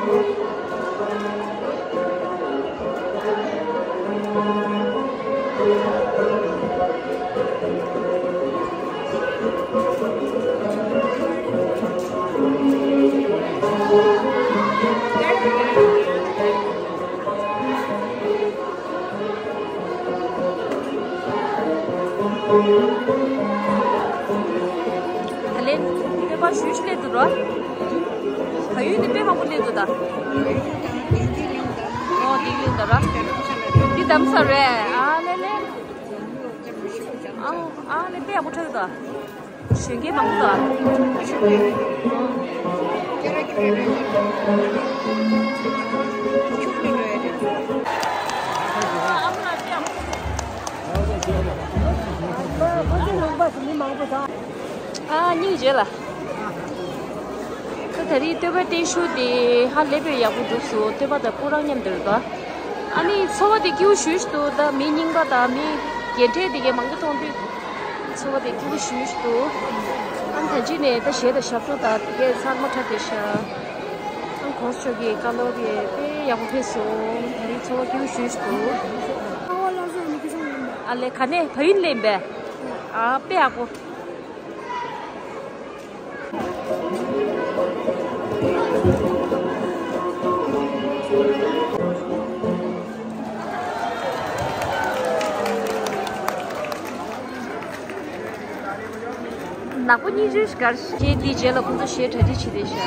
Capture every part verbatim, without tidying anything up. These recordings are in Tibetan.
ད་ལན་དཔེ་པར་ཞུ་ཞིག་སླེབས་འདུག་རོ། ཕ་ཡུལ་ནས་དཔེ་མང་པོ་སླེབས་འདུག་ད། ཨོ་འདི་གླིང་ད་ར། འདི་དམ་ས་རེད། ཨ་ལེ་ལེ། ཨ་ཨ་ལེ་དཔེ་ཡག་པོ་འཁྲབ་འདུག་ད། གཞོན་སྐྱེས་མང་པོ་འདུག་ཨ། ཨ་སྙིང་རྗེ་ལ། ད་ད་རེས་བསྟོད་པ་བརྟན་བཞུགས་དེ་ཧ་ལས་པའི་ཡག་པོ་འགྲུབ་སོང་། བསྟོད་པ་དང་སྐུ་རང་མཉམ་དུ་རེད་པ། ཨ་ནི་ཚོར་བ་དེ་སྐྱིད་པོ་ཞེ་པོ་ཞིག་འདུག་ད་མི་རྙིང་པ་དང་མི་རྒན་གྲས་དེ་གས་མང་པོ་མཐོང་དུས། ཚོར་བ་དེ་སྐྱིད་པོ་ཞེ་པོ་ཞིག་འདུག་ཨ་ནི་ད་ཅི་ནས་ད་གཞས་དང་ཞབས་བྲོ་དང་དེ་གས་ཚང་མ་འཁྲབ་བསྡད་ཤག་ཨ་ནི་གོང་ས་མཆོག་གི་བཀའ་སློབ་ཡས་དཔེ་ཡག་པོ་ཕེབས་སོང་། ད་རེས་ཚོར་བ་སྐྱིད་པོ་ཞེ་པོ་ཞིག་འདུག་ཨ་ལས་ག་ནས་ཕ་ཡུལ་ལེན་པས། ཨ་དཔེ་ཡག་པོ། ནག་པོ་གཉིས་ཆུ་ཤར་ཞེས་འདིའི་རྗེས་ལ་ཁོང་ཚོ་གཞས་གྲ་སྒྲིག་བྱེད་བསྡད་ཤག་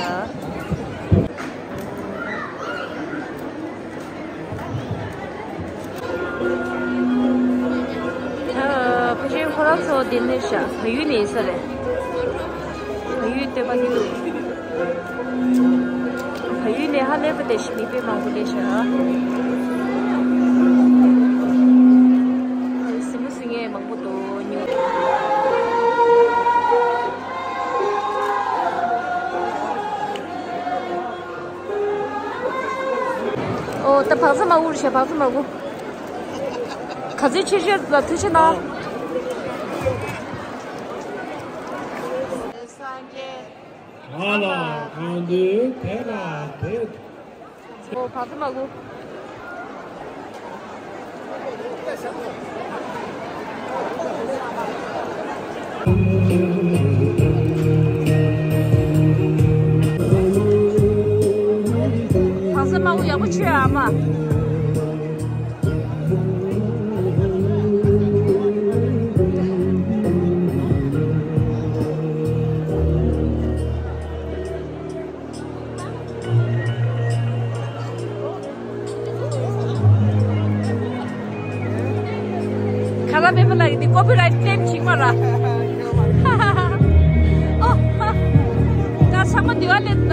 ད་ཕ་ཆེན་ཁོ་རང་ཚོ་འདི་ནས་ཤག་ཕ་ཡུལ་ནས་ཡིན་ས་རེད། ཕ་ཡུལ་སྟོད་པ་འདི་འདུག་ཕ་ཡུལ་ནས་ཧ་ལས་པ་དེ་ཞིག་མི་དཔེ་མང་པོ་སླེབས་ཤག་གཟིགས་མོ་གཟིགས་མཁན་མང་པོ་འདུག་ཉོ། ཨོ་ད་བག་ཚ་མ་འུར་ཤག་བག་ཚ་མ་འུར། ག་ཚོད་ཆེ་ཆེ་ལ་ཐུགས་ཆེ་གནང་། སངས་རྒྱས། གང་ལ་གང་འདུལ་དེ་ལ་དེ། ཨོ་བག་ཚ་མ་འུར། བག་ཚ་མ་འུར་ཡག་པོ་བྱོས་ཨ་མ། ཁ་ལ་མེད་པ་ལ་ཡིན་ཏེ་ཀོ་པི་རའིཊ་ཀི་ལེམ་བྱེད་མ་ར། ཨོ། ད་ཚང་མ་འདི་བ་ལེན་ད།